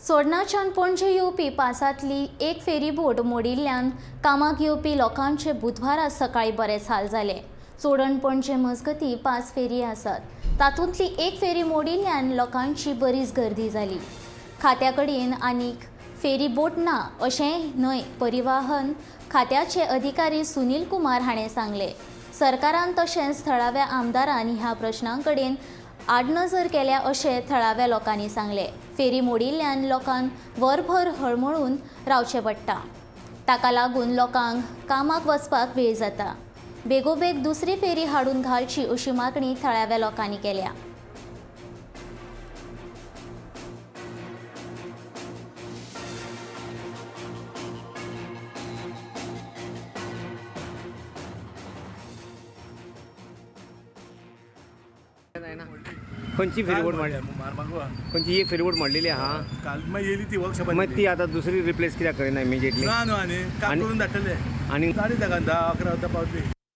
चोडणाच्यान पणजे येवपी पासांतली एक फेरीबोट मोडिल्ल्यान कामाक येवपी लोकांचे बुधवारा सकाळीं बरेच हाल जाले. चोडण पणजे मजगतीं 5 फेरी आसात. तातूंतली एक फेरी मोडिल्ल्यान लोकांची बरीच गर्दी जाली. खात्या कडेन आनीक फेरीबोट ना अशें न्हय परिवाहन खात्याचे अधिकारी सुनील कुमार हाणें सांगलें. सरकारान तशेंच थळाव्या आमदारान ह्या प्रश्नां कडेन आडनजर केल्या अशें थळाव्या लोकांनी सांगलें. फेरी मोडिल्ल्यान लोकांक वरभर हळमळून रावचें पडटा. ताका लागून लोकांक कामाक वचपाक वेळ जाता. बेगोबेग दुसरी फेरी हाडून घालची अशी मागणी थळाव्या लोकांनी केल्या. खंयची फेरीबोट माडली? मारमागवा. खंयची एक फेरीबोट माडलेली आहा? काल मागीर येयली ती वर्कशॉपान. मागीर ती आतां दुसरी रिप्लेस कित्याक करिना इमिजिएटली? ना न्हू, आनी काम आनी- करून धाडटले. आनी गाडी ताका 10-11 वरां पावतली.